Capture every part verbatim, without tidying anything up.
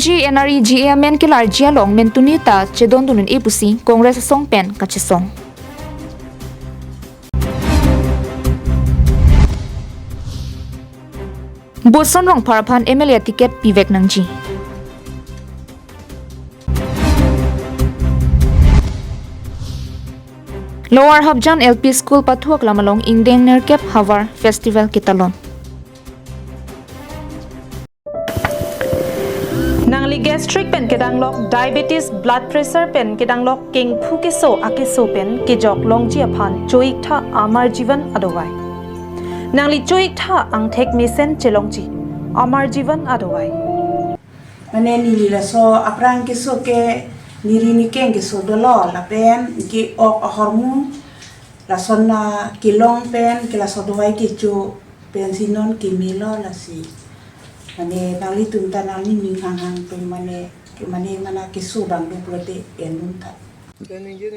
G N R E G A amen kelarji along mentune ta chedondun un-e pusi Congress asong pen kachesong. Boson Rongphar aphan M L A ticket pivek nangji. Lower Hapjan L P School pathu aklam along ingdeng nerkep havar festival ketalon. Nangli gastric pen kedanglok, diabetes, blood pressure pen kedanglok, kengphu keso akeso pen kejok longji aphan cho-iktha Amar Jeevan adawai. Nangli cho-iktha angthek mesen chelongji Amar Jeevan adawai. Mane neli laso aphrang keso ke neri nikeng keso dolo lapen ke-ok ahormu lason na kelong pen ke laso dawai kecho pensi non kemelo lasi. Mane nanglitum ta nangning hanghang pen mane ke mane mana keso bang do pulote endun ta.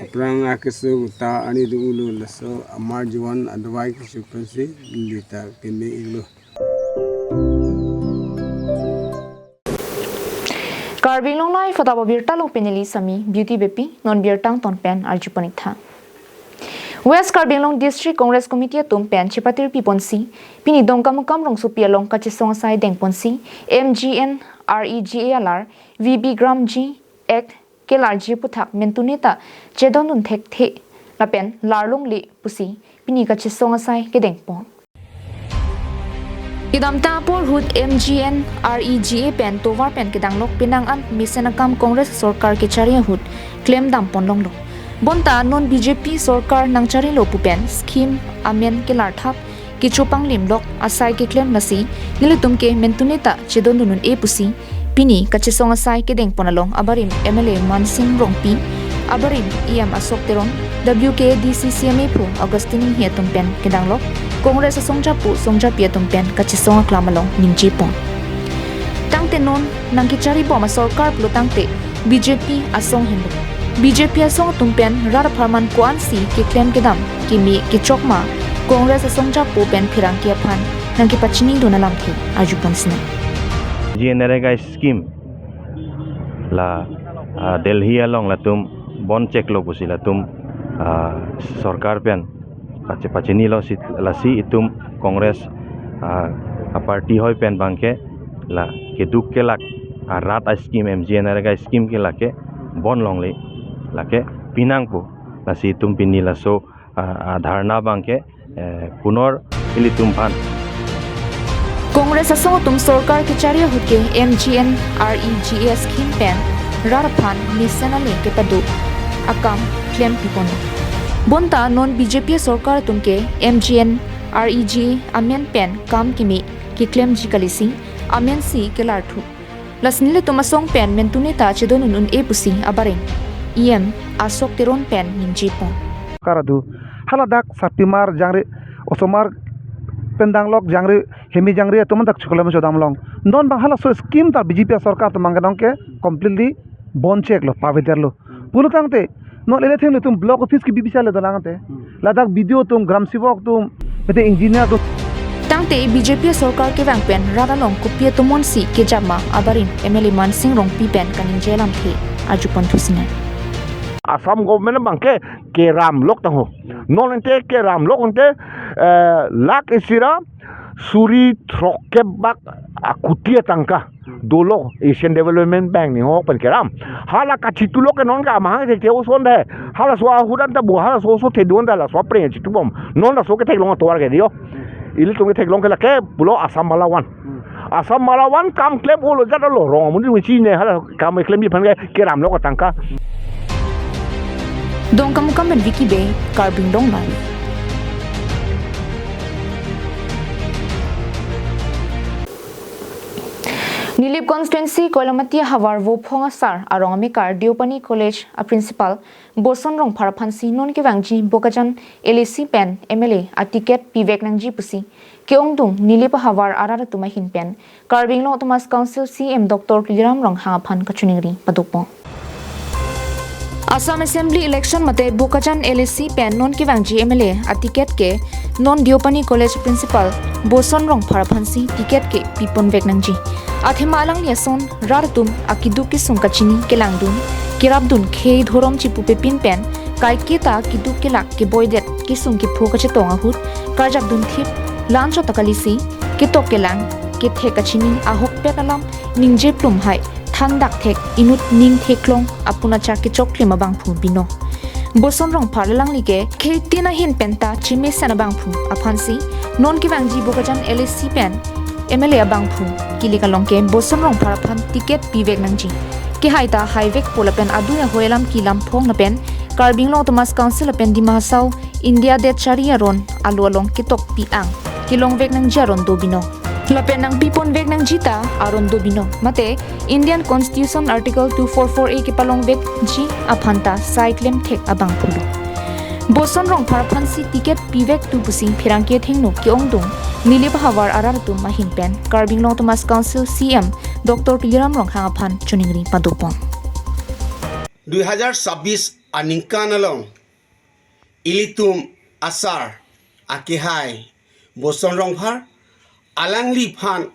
Aphrang akeso ta ani do ulo laso Amar Jeevan adawai kecho pensi neli ta keme-iklo. Karbi Anglong Live adap abirta along pen neli Sami Beauty Beypi, non birta angton pen arju pon-iktha. West Karbi Anglong District Congress Committee atum pen chepatir piponsi, pini Dongkamukam rongsopi along kachesong asai dengponsi, M G N R E G A alar, V B Gramji Act kelarji aphuthak mentune ta chedondun thekthe lapen lar longle pusi pini kachesong asai kedengpon. Kedamtang apor ahut M G N R E G A pen tovar pen kedanglok penang an mesen akam Congress sorkar kechari ahut klemdam ponlonglo. Bonta non B J P sorkar nangcharilo pu pen scheme amen kelarthap kecho panglimlok asai keklem lasi nelitum ke mentune ta chedondun un-e pusi pini kachesong asai kedengpon along abarim M L A Mansing Rongpi, abarim E M Ashok Teron, W K A D C C M A phu Augustine Enghi atum pen kedanglok Congress asongjapo songjapi atum pen kachesong aklam along ningjepon. Tangte non nangkecharibom asorkar pulo tangte B J P asong henlo. B J P asong atum pen rat apharman ko-ansi keklem kedam keme kechok ma Congress asongjapo pen pherangke aphan nangkepachinidun alamthe arjuponsinang. G N R E G A scheme la, ah, Delhi along latum bon cheklo pusi latum, ah, sorkar pen pache-, pachinilo si lasi itum Congress, ah, a-party hoi pen abangke la keduk kelak, ah, rat a-scheme M G N R E G A scheme ke lake bon longle lake pinangpo lasi itum pini laso, ah, ah, dharna abangke, eh, punor ilitum aphan. Congress asong atum sorkar kechari ahut ke M G N R E G A scheme pen rat aphan mesen ale kepado akam klem piponlo. Bonta non B J P sorkar atum ke M G N R E G A amen pen kam keme keklemji kalisi amensi kelarthu. Lasi nelitum asong pen mentune ta chedondun un-e pusi abarim E M Ashok Teron pen ningjepon. Karadu haladak Sarpimar jangre, osomar pen danglok jangre, hemi jangre atum dak chiklo me chodam long. Non abang halaso scheme ta B J P sorkar atum abang kedong ke completely bon cheklo, pavederlo. Pulo tangte non ele thenglo itum block office kebi bisa le dolang te. Hmm. Ladak B D O atum, gram sevak atum, mate engineer atum. Tangte B J P sorkar kevang pen rat along kopi atum monsi kejap ma abarim M L A Mansing Rongpi pen kaningje alamthe arjuponthusinang. Assam government abangke keramlok tangho. Hmm. Non ante keramlok ante, eh, lakh isi ra suri throkkep bak akuti atangka dolo Asian Development Bank ni hok pen keram. Hala kachitulok ke non ke amahang ke ke oson de. Halaso ahut anta bo halaso oso thedun da laso apre chitubom. Non laso ketheklong atovar ke dio. Ilitum ketheklong ke lake pulo Assam Mala One. Assam Mala One kam klem olo jat olo rong amonit muchi ne hala kam klemji aphan ke keramlok atangka. Dongkamukam pen Vicky Bey, Karbi Anglong Live. Nilip constituency Koilamati ahavar Vophong asar arong amekar Deopani College a-principal Boson Rongphar aphansi non kevangji Bokajan L A C pen M L A a-ticket pivek nangji pusi ke-ongdung Nilip ahavar arat atum ahin pen Karbi Anglong Autonomous Council C E M Doctor Tuliram Ronghang aphan kachiningri padopon. Assam Assembly election mate Bokajan L A C pen non kevangji M L A a-ticket ke non Deopani College principal Boson Rongphar aphansi ticket ke piponvek nangji. Athema alangli ason rat atum akeduk kesung kachini kelangdun, kerapdun khei dhorom chipupepin pen kaiketa keduk kelak keboidet kesung kepho kachetong ahut karjapdun thip, la-anchot ta kalisi, ketok kelang kethek kachini ahokpet alam ningje plum hai thandak thek inut ning theklong apun achak kechok klim abangphu binong. Boson Rongphar alangli ke khei tin ahin penta chimesen abangphu aphansi non kevangji Bokajan L A C pen M L A abangphu kilik along ke Boson Rongphar aphan ticket pivek nangji. Kehai ta haivekpo lapen adui ahoi alam kelam phong lapen Karbi Anglong Autonomous Council lapen Dima Hasao India det chari aron alo along ketokpi ang kelongvek nangji aron do binong. Lapen nangpiponvek nangji ta aron do binong. Mate Indian Constitution Article two four four A kepalongvekji aphan ta sai klemthek abangphu do. Boson Rongphar aphansi ticket pivektu pusi pherangke thengno ke-ongdung Nilip ahavar arat atum ahin pen Karbi Anglong Autonomous Council C M Doctor Tuliram Ronghang aphan choningri padopon. Dui hajar sabis aningkan along ilitum asar akehai Boson Rongphar alangliphan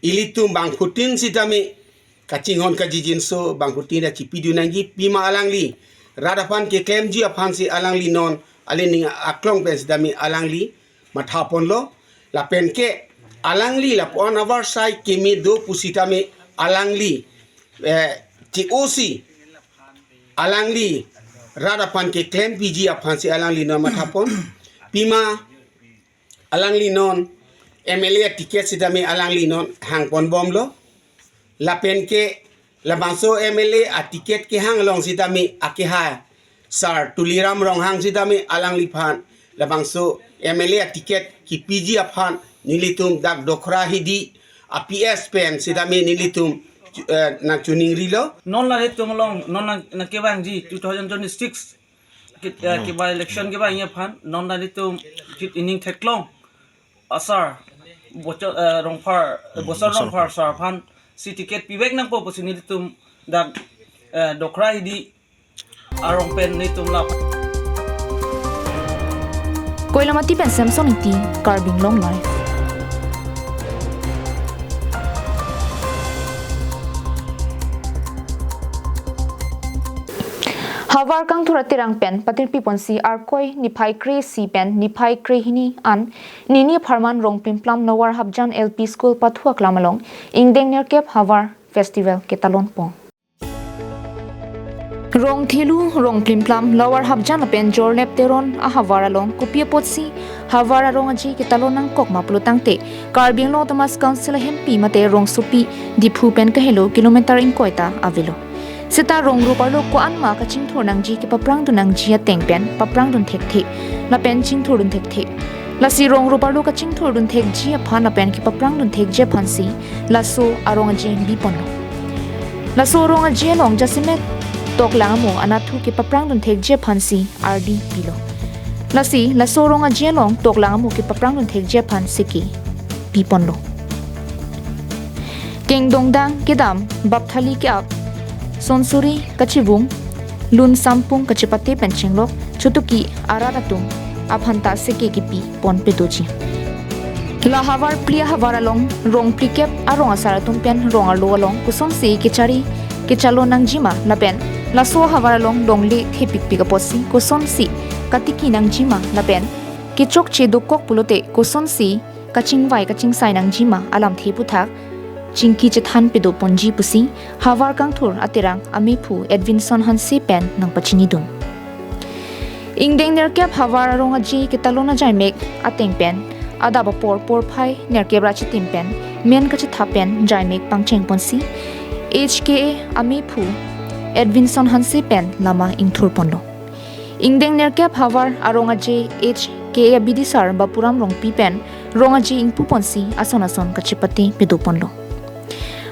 ilitum bangphutin sitame kachinghon kajijinso bangphutin ta chipidun nangji, pima alangli rat aphan keklemji aphansi alangli non alining aklong pen sitame alangli mathaponlo. Lapen ke alangli lapu-an avarsai keme do pusitame alangli eh, T O C alangli rat aphan keklempiji aphansi alangli non mathapon. Pima alangli non M L A aticket sitame alangli non hangponbomlo. Lapen ke labangso M L A aticket kehang along sitame akehai Sar Tuliram Ronghang sitame alangliphan labangso M L A aticket kipiji aphan nelitum dak Dokhra Hidi a P S pen sitame nelitum eh, nangchoningrilo. Non la nelitum along non nang nangkevangji two thousand twenty-six kit eh, kiba election kevangji aphan non la nelitum kit ining theklong asar Bocho- eh, Rongphar eh, Boson Rongphar sar aphansi ticket pivek nangpo pusi nelitum dak eh, Dokhra Hidi arong pen nelitum la. Koilamati pen Samson Ingti, Karbi Anglong Live. Havar Kangthur aterang pen patirpiponsi Arkoi niphai kre-isi pen niphai kre-hini an nini apharman Rongplimplam Lower Hapjan L P School pathu aklam along ingdeng nerkep Havar Festival ketalonpon. Rongthelu, Rongplimplam, Lower Hapjan lapen Jorlep Teron ahavar along kopi apotsi havar arong aje ketalon nangkok ma pulotangte Karbi Anglong Autonomous Council ahempi mate rongsopi Diphu pen kahelo kilometer ingkoi ta avelo. Seta rong rup arlo ko-an ma kachingthur nangji kepaprangdun nangji ateng pen paprangdun thekthe lapen chingthurdun thekthe. Lasi rong rup arlo kachingthurdun thekji aphan lapen kepaprangdun thekji aphansi laso arong aje biponlo. Laso arong aje along jasemet toklang amo anathu kepaprangdun thekji aphansi ardi pilo. Lasi laso arong aje along toklang amo kepaprangdun thekji aphan seke piponlo. Kengdongdang kedam bapthali ke-ap sonsuri kachivung lun sampung kachepate pen chenglok chotuki arat atum aphanta seke kipi pon pedoji. La havar phli ahavar along rong phlikep arong asar atum pen rong arlo along kosonsi kechari kechalon nangjima lapen laso ahavar along longle thepikpik apotsi kosonsi katiki nangjima lapen kechokche dokok pulote kosonsi kachingvai kachingsai nangjima alamthe aputhak chingki chethan pedoponji pusi Havar Kangthur aterang amephu Edwinson Hanse pen nangpachinidun. Ingdeng nerkep havar arong aje ketalon ajaimek ateng pen adap apor porphai nerkep ra chitim pen men kachethap pen jaimek pangchengponsi H K A amephu Edwinson Hanse pen lama ingthurponlo. Ingdeng nerkep havar arong aje H K A abidisar Bapuram Rongpi pen rong aje ingpuponsi ason ason kachepate pedoponlo.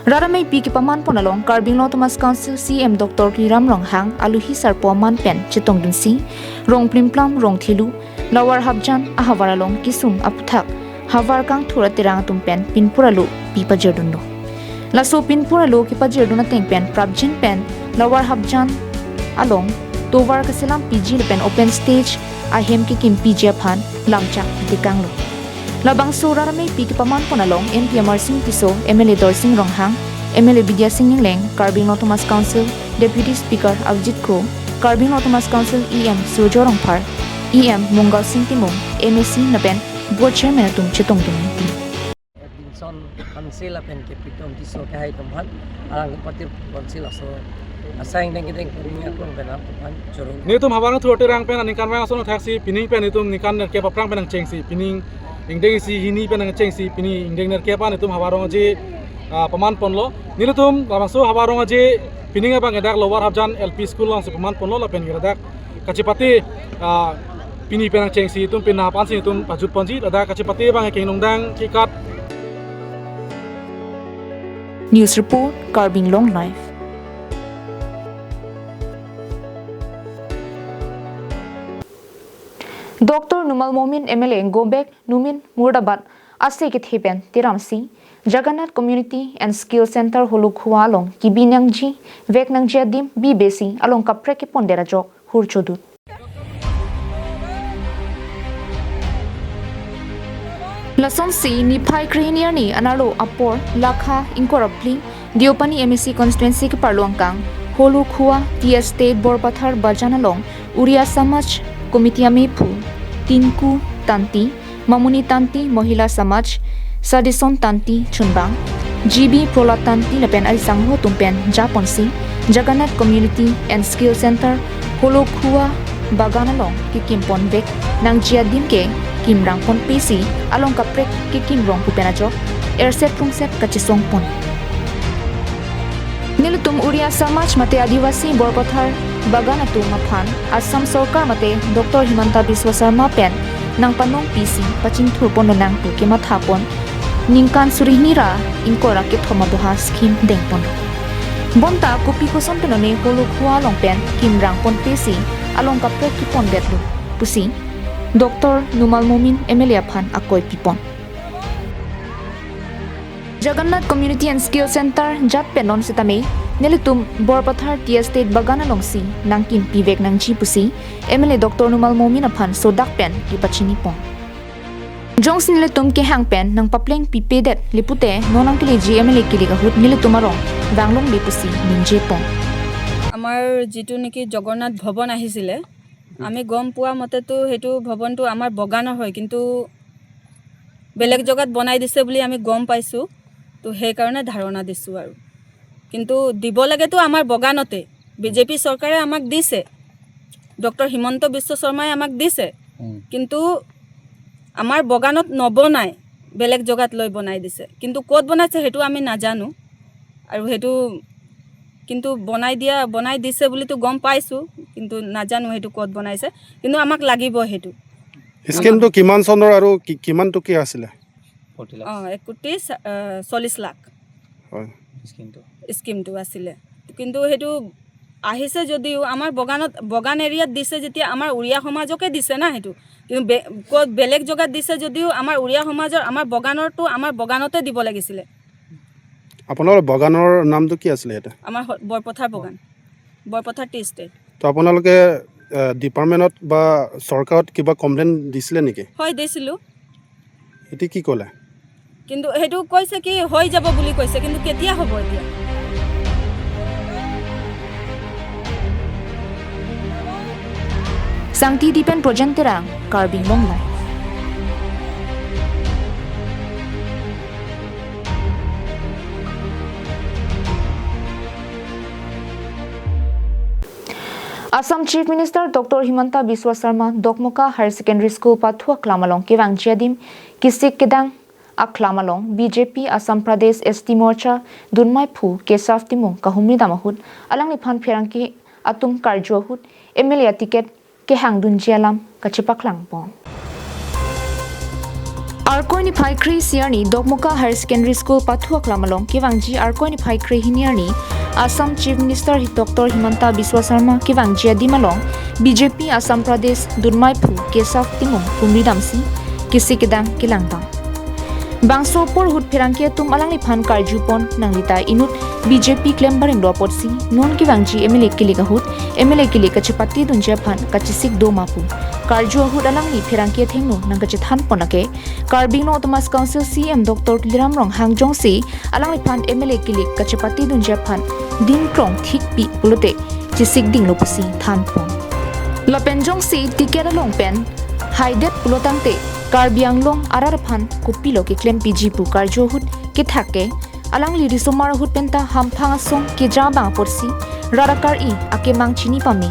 Rat ameipi kepamanpon along Karbi Anglong Autonomous Council C M Doctor Tuliram Ronghang aluhi sarpo aman pen chetongdunsi Rongplimplam, Rongthelu, Lower Hapjan ahavar along kesung aputhak Havar Kangthur aterang atum pen pinpur alo pi pajirdunlo. Laso pinpur alo kepajirdun ateng pen prapjin pen Lower Hapjan along tovar kaselam piji lapen open stage ahem kekim piji aphan lamchak tekanglo. Labangso rat amepi kepaman pon along M P Amarsing Tisso, M L A Dorsing Ronghang, M L A Bidya Sing Engleng, Karbi Anglong Autonomous Council Deputy Speaker Avijit Kro, Karbi Anglong Autonomous Council E M Surjya Rongphar, E M Mongalsing Timung, M A C lapen Board Chairman atum chetongdun. Edinson Hanse lapen Kepitom Tisso kehai atum aphan, alang party council aso asai ingdeng ingdeng pini aklong pen atum aphan choro. Nelitum havar thurte rang pen aningkan vang ason thaksi pining pen nelitum ningkan nerkep aphrang pen nangchengsi pining ingdeng isi hini pen nangchengsi pini ingdeng nerkep an nelitum havar rong aje, ah, paman ponlo. Nelitum labangso havar rong aje pining abang edak Lower Hapjan L P School alongsi paman ponlo lapen ladak kachepate, ah, pini pen nangchengsi itum pina aphansi itum pajut ponji, ladak kachepate abang kengdang kekat. News report, Karbi Anglong Live. Doctor Numal Momin M L A go back, Numin Murdabad ase kethe pen tiramsi Jagannath Community and Skill Center Holokhua along kebi nangji vek nangji adim bibesi along kaprek kepondet ajok hur chodut. Lasonsi niphai krehini arni anerlo apor lakha ingkoi ra phli Deopani M A C constituency keparlo angkang Holokhua Tea Estate Borpathar Bagan along Oriya Samaj Committee amephu Tinku Tanti, Mamuni Tanti, Mohila Samaj, Sadison Tanti, Chunbang, G B Prola Tanti lapen arisangho atum pen japonsi Jagannath Community and Skill Center Holokhua Bagan along kekim ponvek nangji adim ke kimrang ponpesi along kaprek kekim rong pu pen ajok erset rongset kachesong pon. Nelitum Oriya Samaj mate Adivasi Borpathar Bagan atum aphan Assam Sorkar mate Doctor Himanta Biswa Sarma pen nangpanong pisi pachingthur pon lonang pu kematha pon ningkan suri hini ra ingkoi ra kethom aboha scheme deng pon. Bonta kopi koson pen one Holokhua along pen kimrang ponpesi along kaprek kepondet lo pusi Doctor Numal Momin M L A aphan akoi pipon. Jagannath Community and Skill Center jat pen non setame nelitum Borpathar Tea Estate Bagan alongsi nangkim pivek nangji pusi M L A Doctor Numal Momin aphan sodak pen kepachini pon. Jongsi nelitum kehang pen nangpapleng pipedet le pute non nangkeleji M L A kilik ahut nelitum arong vanglongle pusi ningje pon. আমাৰ যিটো নেকি জগন্নাথ ভৱন আহিছিলে, আমি গম পোৱা মতেতো সেইটো ভৱনটো আমাৰ বাগানৰ হয়, কিন্তু বেলেগ জেগাত বনাই দিছে বুলি আমি গম পাইছোঁ। তো সেইকাৰণে ধাৰণা দিছোঁ আৰু। কিন্তু দিব লাগেতো আমাৰ বাগানতে। বিজেপি চৰকাৰে আমাক দিছে, ডক্টৰ হিমন্ত বিশ্ব শৰ্মাই আমাক দিছে, উম। কিন্তু আমাৰ বাগানত নবনাই, বেলেগ জেগাত লৈ বনাই দিছে। কিন্তু ক'ত বনাইছে সেইটো আমি নাজানো। আৰু সেইটো কিন্তু বনাই দিয়া, বনাই দিছে বুলিতো গম পাইছোঁ, কিন্তু নাজানো সেইটো ক'ত বনাইছে। কিন্তু আমাক লাগিব সেইটো। স্কিমটো কিমান চনৰ আৰু কি-, কিমান টকীয়া আছিলে? ফৰ্টি লাখ। অ, এক কোটি চা-, আ, চল্লিছ লাখ। হয়। স্কিমটো। স্কিমটো আছিলে। কিন্তু সেইটো আহিছে যদিও আমাৰ বাগানত, বাগান এৰিয়াত দিছে যেতিয়া আমাৰ উৰিয়া সমাজকে দিছে না সেইটো। কিন্তু বে-, ক'ত বেলেগ জেগাত দিছে যদিও আমাৰ উৰিয়া সমাজৰ, আমাৰ বাগানৰটো আমাৰ বাগানতে দিব লাগিছিলে। আপোনালোকৰ বাগানৰ নামটো কি আছিলে ইয়াতে? আমাৰ হ-, বৰপথাৰ বাগান, বৰপথাৰ টি ষ্টেট। তো আপোনালোকে, এ, ডিপাৰ্টমেণ্টত বা চৰকাৰত কিবা কমপ্লেইন দিছিলে নেকি? হয়, দিছিলোঁ। এতিয়া কি ক'লে? কিন্তু সেইটো কৈছে কি হৈ যাব বুলি কৈছে, কিন্তু কেতিয়া হ'ব এতিয়া? Sangti Dipen Projen Terang, Karbi Anglong Live. Assam Chief Minister Doctor Himanta Biswa Sarma Dokmoka Higher Secondary School pathu aklam along kevangji adim kisik kedang aklam along B J P Assam Pradesh S T Morcha dunmaiphu Kesav Timung kahumri dam ahut alangliphan pherangke atum karju ahut M L A ticket kehangdunji alam kachepaklang pon. Arkoi niphai kre-isi arni Dokmoka Higher Secondary School pathu aklam along kevangji Arkoi niphai krehini arni Assam Chief Minister Doctor Himanta Biswa Sarma kevangji adim along B J P Assam Pradesh dunmaiphu Kesav Timung humri damsi kisik kedang kelangdam. Bangso apor ahut pherangke atum alangliphan karju pon nangli ta inut B J P klembarim lo apotsi non kevangji M L A kilik ahut M L A kilik kachepatedunji aphan kachesik do ma pu karju ahut alangli pherangke athengno nangkachethan pon ake Karbi Anglong Autonomous Council C E M Doctor Tuliram Ronghang jongsi alangliphan M L A kilik kachepatedunji aphan dingkrong thikpi pulote chesik dinglo pusi than pon. Lapen jongsi ticket along pen haidet pulotangte Karbi Anglong arat aphan kopilo keklempiji pu karju ahut kethak ke alangli risomar ahut penta hamphang asong keja abang apotsi rat akar-i akemang chini pame.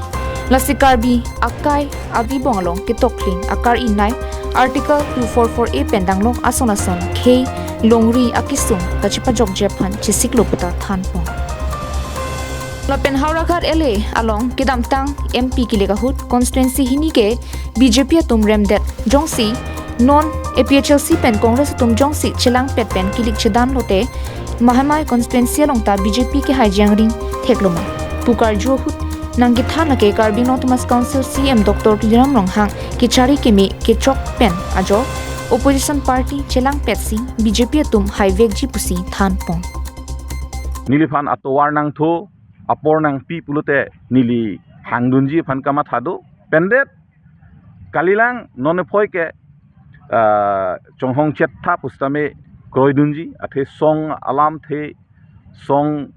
Lasi Karbi akai abibong along ketokling akar-i nei Article two four four A pen danglok ason ason khei longri akesung kachepajokji aphan chesiklo puta than pon. Lapen Howraghat L A along kedamtang M P kilik ahut constituency hini ke B J P atum remdet jongsi non A P H L C pen Congress atum jongsi chelangpet pen kilik chedan lote Mahamai constituency along ta B J P kehai jangring theklo ma pu karju ahut nangkethan ake Karbi Anglong Autonomous Council C E M Doctor Tuliram Ronghang kechari keme kechok pen ajo opposition party chelangpetsi B J P atum haivekji pusi than pon. Neliphan atovar nangthu, apor nangpi pulote neli hangdunji aphan kamatha do. Pendet kalilang non ephoi ke, ah, chonghong chetha pusitame kroidunji, athe song alamthe song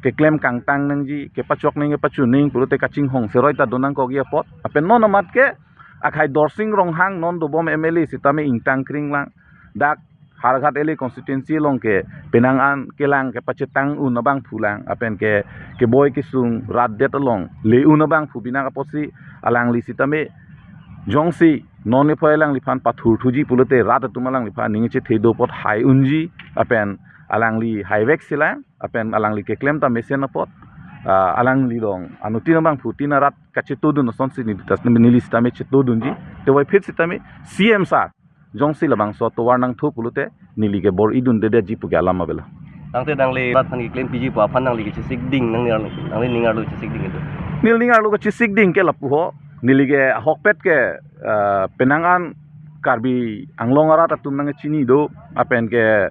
keklem kangtang nangji, kepachok ning kepachun ning pulote kachinghong seroi ta donang kogi apot. Apen non amat ke akhai Dorsing Ronghang non dobom M L A sitame ingtang kring lang. Dak Howraghat L A constituency along ke penang an kelang kepachetang un abangphu lang, apen ke keboi kesung rat det along le un abangphu binak apotsi alangli sitame jongsi non ephoi alangliphan pathurthuji pulote rat atum alangliphan ning chethe do apot hai unji, apen alangli haivek silang, apen alangli keklem ta mesen apot, ah, alangli along anuttin abangphu tin arat kachetodun asonsi neli tas-, neli sitame chetodunji. Tevoiphit sitame C E M sir jongsi labangso atovar nangthu pulote neli ke bor-idundedetji pu ke alam avelo. Tangte nangli rat aphan keklempiji pu aphan nangli kechesik ding nangli arlo, nangli ning arlo chesik ding itu. Neli ning arlo kechesik ding ke lapu ho, neli ke ahokpet ke, eh, penang an Karbi Anglong arat atum nangchini do, apen ke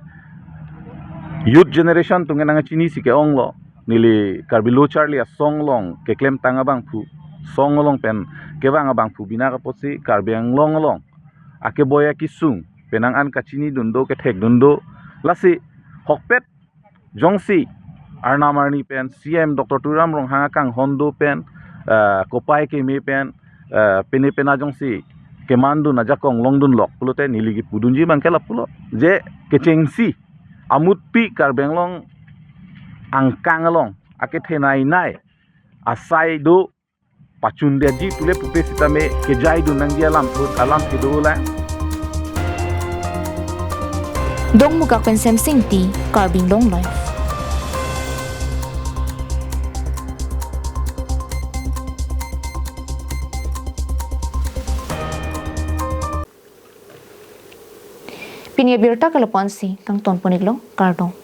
youth generation atum nangchinisi ke-onglo. Neli Karbi Lo Charli Asong along keklemtang abangphu, song along pen kevang abangphu binak apotsi Karbi Anglong along akeboi akesung penang an kachinidun do, kethekdun do. Lasi hokpet jongsi arnam arni pen C E M Doctor Tuliram Ronghang akanghon do pen, eh, kopai keme pen, eh, pene pena jongsi kemandun ajakong longdunlok pulote neli kepudunji abang ke lapulo. Je kechengsi amutpi Karbi Anglong angkang along akethenei nei asai do pachundetji pule pupe sitame kejaidun nangji alam put alam kedo lang. Dongmukak pen Semsing Ingti, Karbi Anglong Live. Pini abirta ke lapu-ansi kangton pon-iklo, kardom.